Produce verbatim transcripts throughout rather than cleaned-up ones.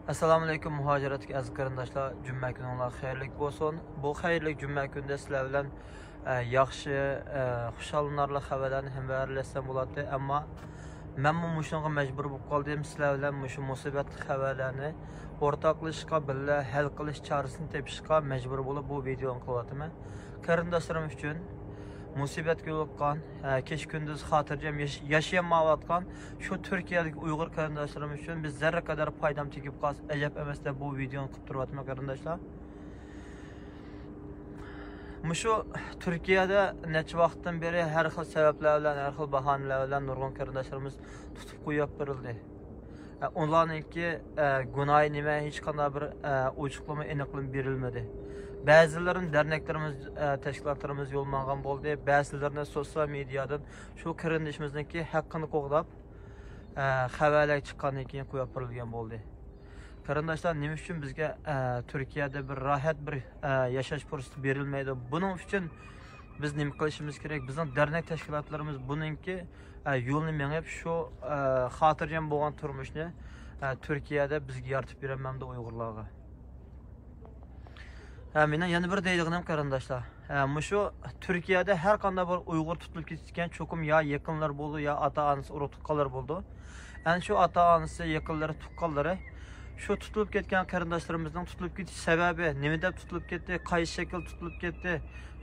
ئەسسالامۇئەلەيكۇم، مۇھاجىرەتتىكى ئەزىز قېرىنداشلار، جۈمە كۈنۈڭلار خەيرلىك بولسۇن. بۇ خەيرلىك جۈمە كۈنىدە سىلەر بىلەن، ئە، ياخشى، ئە، خۇشاللىنارلىق خەۋەرلەرنى ھەمبەھارلەشسەم بولاتتى، ئەمما مەنمۇ مۇشۇنىڭغا مەجبۇر بولۇپ قالدىم. سىلەر بىلەن مۇشۇ مۇسىبەتلىك خەۋەرلەرنى ئورتاقلىشىشقا، بىللە ھەل قىلىش چارىسىنى تېپىشقا مەجبۇر بولۇپ بۇ ۋىدېئونى قىلىۋاتىمەن. قېرىنداشلىرىم ئۈچۈن مۇسىبەتكە يولۇققان، ئە، كېچە-كۈندۈز خاتىرجەم ياش-، ياشىيالمايۋاتقان شۇ تۈركىيەدىكى ئۇيغۇر قېرىنداشلىرىمىز ئۈچۈن بىز زەررە قەدەر پايدام تېگىپ قالسا ئەجەب ئەمەس دەپ بۇ ۋىدېونى قىلىپ تۇرۇۋاتىمەن، قېرىنداشلار. مۇشۇ تۈركىيەدە نەچچە ۋاقىتتىن بېرى ھەر خىل سەۋەبلەر بىلەن، ھەر خىل باھانىلەر بىلەن نۇرغۇن قېرىنداشلىرىمىز تۇتۇپ قويۇپ بېرىلدى. ئە، ئۇلارنىڭكى، ئە، گۇناھى نېمە، ھېچقانداق بىر، ئە، ئوچۇقلىما، ئېنىقلىما بېرىلمىدى. بەزىلىرىنى دەرنەكلىرىمىز، ئە، تەشكىلاتلىرىمىز يوللىماغان بولدى، بەزىلىرىنى سوتسىيال مېدىيادىن شۇ قېرىندىشىمىزنىڭكى ھەققىنى قوغداپ، ئە، خەۋەرلەر چىققاندىن كېيىن قويۇپ بېرىلگەن بولدى. قېرىنداشلار، نېمە ئۈچۈن بىزگە، ئە، تۈركىيەدە بىر راھەت، بىر، ئە، ياشاش پۇرسىتى بېرىلمەيدۇ؟ بۇنىڭ ئۈچۈن بىز نېمە قىلىشىمىز كېرەك؟ بىزنىڭ دەرنەك تەشكىلاتلىرىمىز بۇنىڭكى، ئە، يولىنى مېڭىپ، شۇ، ئە، خاتىرجەم بولغان تۇرمۇشنى، ئە، تۈركىيەدە بىزگە يارىتىپ بېرەلمەمدۇ ئۇيغۇرلارغا؟ ھە، مېنىڭ يەنە بىر دەيدىغىنىم، قېرىنداشلار، ھە، مۇشۇ تۈركىيەدە ھەر قانداق بىر ئۇيغۇر تۇتۇلۇپ كېتىدىكەن، چوقۇم يا يېقىنلىرى بولىدۇ، يا ئاتا-ئانىسى، ئۇرۇق-تۇغقانلىرى بولىدۇ. ئەنە شۇ ئاتا-ئانىسى، يېقىنلىرى، تۇغقانلىرى شۇ تۇتۇلۇپ كەتكەن قېرىنداشلىرىمىزنىڭ تۇتۇلۇپ كېتىش سەۋەبى، نېمە دەپ تۇتۇلۇپ كەتتى، قايسى شەكىلدە تۇتۇلۇپ كەتتى،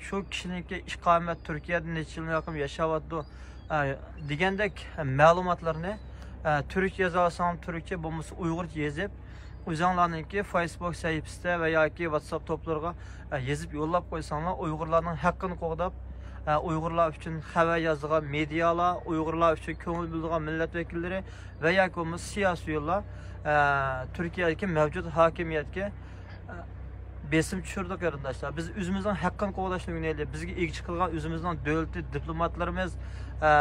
شۇ كىشىنىڭكى ئىقامەت، تۈركىيەدە نەچچە يىلدىن يېقىن ياشاۋاتىدۇ، ئە، دېگەندەك مەلۇماتلارنى، ئە، تۈركچە يازالىساڭلار تۈركچە، بولمىسا ئۇيغۇرچە يېزىپ، ئۆزۈڭلارنىڭكى فېيسبۇك سەھىپىسىدە ۋە ياكى ۋاتساپ توپلىرىغا، ئە، يېزىپ يوللاپ قويساڭلار، ئۇيغۇرلارنىڭ ھەققىنى قوغداپ، ئە، ئۇيغۇرلار ئۈچۈن خەۋەر يازىدىغان مېدىيالار، ئۇيغۇرلار ئۈچۈن كۆڭۈل بۆلىدىغان مىللەت ۋەكىللىرى ۋە ياكى بولمىسا سىياسىيونلار، ئە، تۈركىيەدىكى مەۋجۇت ھاكىمىيەتكە، ئە، بېسىم چۈشۈردى، قېرىنداشلار. بىز ئۆزىمىزنىڭ ھەققىنى قوغداشنى ئۆگىنەيلى. بىزگە ئىگە چىقىدىغان ئۆزىمىزنىڭ دۆلىتى، دىپلوماتلىرىمىز، ئە،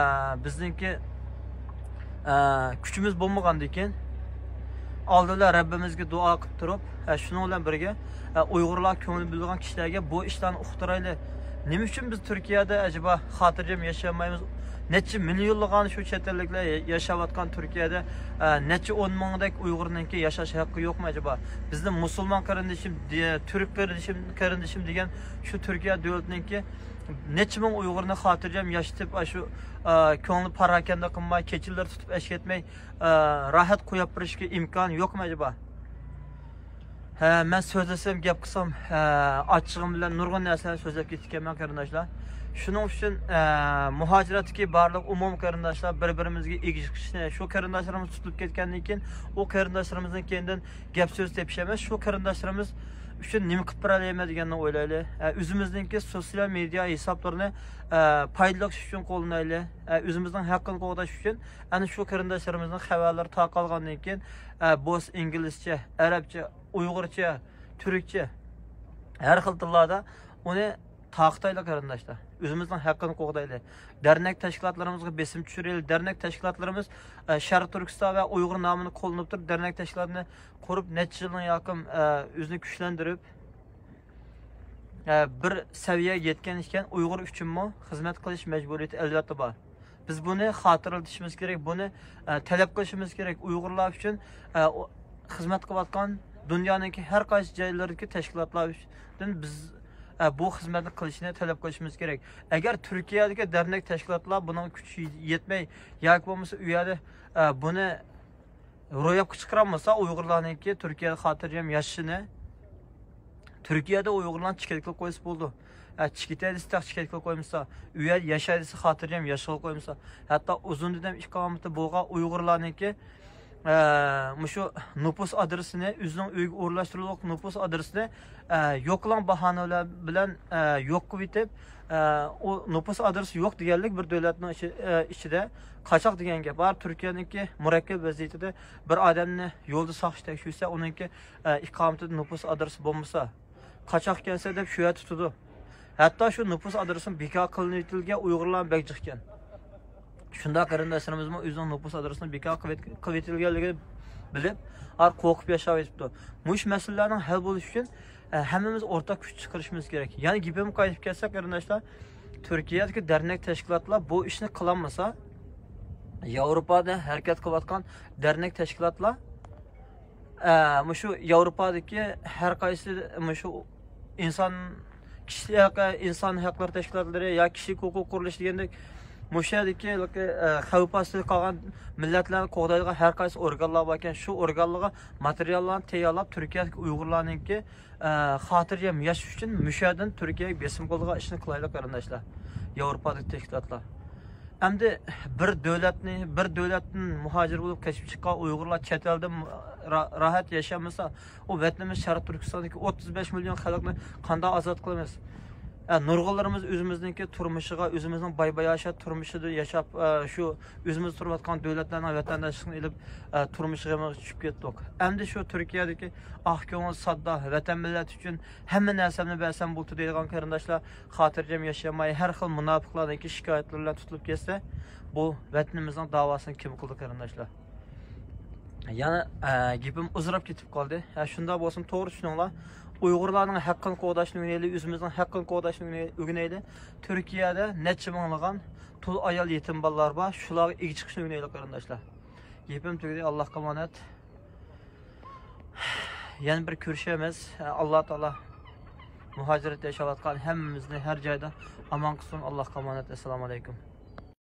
بىزنىڭكى، ئە، كۈچىمىز بولمىغاندىكىن، ئالدى بىلەن رەببىمىزگە دۇئا قىلىپ تۇرۇپ، ئە، شۇنىڭ بىلەن بىرگە، ئە، ئۇيغۇرلار كۆڭۈل بۆلىدىغان كىشىلەرگە بۇ ئىشلارنى ئۇقتۇرايلى. نېمە ئۈچۈن بىز تۈركىيەدە ئەجەبا خاتىرجەم ياشىيالمايمىز؟ نەچچە مىليونلىغان شۇ چەت ئەللىكلەر ياشاۋاتقان تۈركىيەدە، ئە، نەچچە ئون مىڭدەك ئۇيغۇرنىڭكى ياشاش ھەققى يوقمۇ ئەجەبا؟ بىزنى مۇسۇلمان قېرىندىشىم، دې-، تۈرك قېرىندىشىم، قېرىندىشىم دېگەن شۇ تۈركىيە دۆلىتىنىڭكى نەچچە مىڭ ئۇيغۇرنى خاتىرجەم ياشىتىپ، ئاشۇ، ئە، كۆڭلى پاراكەندە قىلماي، كېچىلىرى تۇتۇپ ئەشكەتمەي، ئە، راھەت قويۇپ بېرىشكە ئىمكان يوقمۇ ئەجەبا؟ ھە، مەن سۆزلىسەم، گەپ قىلسام، ھە، ئاچچىقىم بىلەن نۇرغۇن نەرسىلەرنى سۆزلەپ كېتىدىكەنمەن، قېرىنداشلار. شۇنىڭ ئۈچۈن، ھە، مۇھاجىرەتتىكى بارلىق ئومۇم قېرىنداشلار بىر-بىرىمىزگە ئىگە چىقىشنى، شۇ قېرىنداشلىرىمىز تۇتۇلۇپ كەتكەندىن كېيىن، ئۇ قېرىنداشلىرىمىزنىڭ كەينىدىن گەپ سۆز تېپىش ئەمەس، شۇ قېرىنداشلىرىمىز ئۈچۈن نېمە قىلىپ بېرەلەيمەن دېگەننى ئويلايلى. ھە، ئۆزىمىزنىڭكى سوتسىيال مېدىيا ھېسابلىرىنى، ھە، پايدىلىق ئىش ئۈچۈن قوللىنايلى. ھە، ئۆزىمىزنىڭ ھەققىنى قوغداش ئۈچۈن ئەنە شۇ قېرىنداشلىرىمىزنىڭ خەۋەرلىرى تارقالغاندىن كېيىن، ئە، بولسا ئىنگلىزچە، ئەرەبچە، ئۇيغۇرچە، تۈركچە، ھەر خىل تىللاردا ئۇنى تارقىتايلى، قېرىنداشلار. ئۆزىمىزنىڭ ھەققىنى قوغدايلى. دەرنەك تەشكىلاتلىرىمىزغا بېسىم چۈشۈرەيلى. دەرنەك تەشكىلاتلىرىمىز، ئە، شەرقىي تۈركىستان ۋە ئۇيغۇر نامىنى قوللىنىپ تۇرۇپ، دەرنەك تەشكىلاتىنى قۇرۇپ، نەچچە يىلدىن يېقىن، ئە، ئۆزىنى كۈچلەندۈرۈپ، ئە، بىر سەۋىيەگە يەتكەن ئىكەن، ئۇيغۇر ئۈچۈنمۇ خىزمەت قىلىش مەجبۇرىيىتى ئەلۋەتتە بار. بىز بۇنى خاتىرىلىتىشىمىز كېرەك، بۇنى، ئە، تەلەپ قىلىشىمىز كېرەك. ئۇيغۇرلار ئۈچۈن، ئە، ئۇ، خىزمەت قىلىۋاتقان دۇنيانىڭكى ھەر قايسى جايلىرىدىكى تەشكىلاتلار ئۈچۈن بىز، ئە، بۇ خىزمەتنى قىلىشىنى تەلەپ قىلىشىمىز كېرەك. ئەگەر تۈركىيەدىكى دەرنەك تەشكىلاتلار بۇنىڭغا كۈچى يەتمەي ياكى بولمىسا ئۇ يەردە، ئە، بۇنى روياپقا چىقىرالمىسا، ئۇيغۇرلارنىڭكى تۈركىيەدە خاتىرجەم ياشىشىنى، تۈركىيەدە ئۇيغۇرلارنى چېكىتكە قويسا بولىدۇ. ھە، چېكىتەي دېسە تېخى چېكىتكە قويمىسا، ئۇ يەردە ياشاي دېسە خاتىرجەم ياشىغىلى قويمىسا، ھەتتا ئۇزۇن دېدەم ئىقامىتى بولغان ئۇيغۇرلارنىڭكى، ئە، مۇشۇ نوپۇس ئادرېسىنى، ئۆزىنىڭ ئۆيىگە ئورۇنلاشتۇرۇلغان نوپۇس ئادرېسىنى، ئە، يوقلاڭ باھانىلەر بىلەن، ئە، يوق قىلىۋېتىپ، ئە، ئۇ نوپۇس ئادرېسى يوق دېگەنلىك بىر دۆلەتنىڭ ئىچى-، ئە، ئىچىدە قاچاق دېگەن گەپ بار. تۈركىيەنىڭكى مۇرەككەپ ۋەزىيىتىدە بىر ئادەمنى يولدا ساقچى تەكشۈرسە، ئۇنىڭكى، ئە، ئىقامىتىدە نوپۇس ئادرېسى بولمىسا، قاچاق ئىكەنسەن دەپ شۇ يەردە تۇتىدۇ. ھەتتا شۇ نوپۇس ئادرېسىنىڭ بىكار قىلىنىۋېتىلگەن ئۇيغۇرلارمۇ بەك جىق ئىكەن. شۇنداق قېرىنداشلىرىمىزمۇ ئۆزىنىڭ نوپۇس ئادرېسىنىڭ بىكار قىلىۋېت-، قىلىۋېتىلگەنلىكىنى بىلىپ، ئار قورقۇپ ياشاۋېتىپتۇ. مۇشۇ مەسىلىلەرنىڭ ھەل بولۇشى ئۈچۈن، ئە، ھەممىمىز ئورتاق كۈچ چىقىرىشىمىز كېرەك. يەنە گېپىمگە قايتىپ كەلسەك، قېرىنداشلار، تۈركىيەدىكى دەرنەك تەشكىلاتلار بۇ ئىشنى قىلالمىسا، ياۋروپادا ھەرىكەت قىلىۋاتقان دەرنەك تەشكىلاتلار ئە، مۇشۇ ياۋروپادىكى ھەر قايسى مۇشۇ ئىنسان، كىشىلىك ھەق، ئىنسان ھەقلىرى تەشكىلاتلىرى يا كىشىلىك ھوقۇق قۇرۇلۇشى دېگەندەك، مۇشۇ يەردىكى، ئە، خەۋپ ئاستىدا قالغان مىللەتلەرنى قوغدايدىغان ھەر قايسى ئورگانلار باركەن، شۇ ئورگانلارغا ماتېرىياللارنى تەييارلاپ، تۈركىيەدىكى ئۇيغۇرلارنىڭكى، ئە، خاتىرجەم ياشاش ئۈچۈن مۇشۇ يەردىن تۈركىيەگە بېسىم قىلىدىغان ئىشنى قىلايلى، قېرىنداشلار، ياۋروپادىكى تەشكىلاتلار. ئەمدى بىر دۆلەتنى، بىر دۆلەتتىن مۇھاجىر بولۇپ قېچىپ چىققان ئۇيغۇرلار چەت ئەلدە را-، راھەت ياشىيالمىسا، ئۇ ۋەتىنىمىز شەرقىي تۈركىستاندىكى ئوتتۇز بەش مىليون خەلقنى قانداق ئازاد قىلىمىز؟ ئە، نۇرغۇنلىرىمىز ئۆزىمىزنىڭكى تۇرمۇشىغا، ئۆزىمىزنىڭ باي-باياشات تۇرمۇشىدا ياشاپ، ئە، شۇ ئۆزىمىز تۇرۇۋاتقان دۆلەتلەرنىڭ ۋەتەنداشلىقىنى ئېلىپ، ئە، تۇرمۇش غېمىغا چۈشۈپ كەتتۇق. ئەمدى شۇ تۈركىيەدىكى ئاق كۆڭۈل، ساددا، ۋەتەن مىللەت ئۈچۈن ھەممە نەرسەمنى بەرسەم بولىدۇ دەيدىغان قېرىنداشلار خاتىرجەم ياشىيالماي، ھەر خىل مۇناپىقلاردىكى شىكايەتلەر بىلەن تۇتۇلۇپ كەتسە، بۇ ۋەتىنىمىزنىڭ داۋاسىنى كىم قىلىدۇ، قېرىنداشلار؟ يەنە، ئە، گېپىم ئۇزىراپ كېتىپ قالدى. ھە، شۇنداق بولسۇن، توغرا چۈشىنىڭلار. ئۇيغۇرلارنىڭ ھەققىنى قوغداشنى ئۆگىنەيلى، ئۆزىمىزنىڭ ھەققىنى قوغداشنى ئۆگىنەي-، ئۆگىنەيلى. تۈركىيەدە نەچچە مىڭلىغان تۇل ئايال، يېتىم بالىلار بار. شۇلارغا ئىگە چىقىشنى ئۆگىنەيلى، قېرىنداشلار. گېپىم تۈگىدى. ئاللاھقا ئامانەت. يەنە بىر كۆرۈشەرمىز. ئاللا تائالا مۇھاجىرەتتە ياشاۋاتقان ھەممىمىزنى ھەر جايدا ئامان قىلسۇن. ئاللاھقا ئامانەت. ئەسسالامۇ ئەلەيكۇم.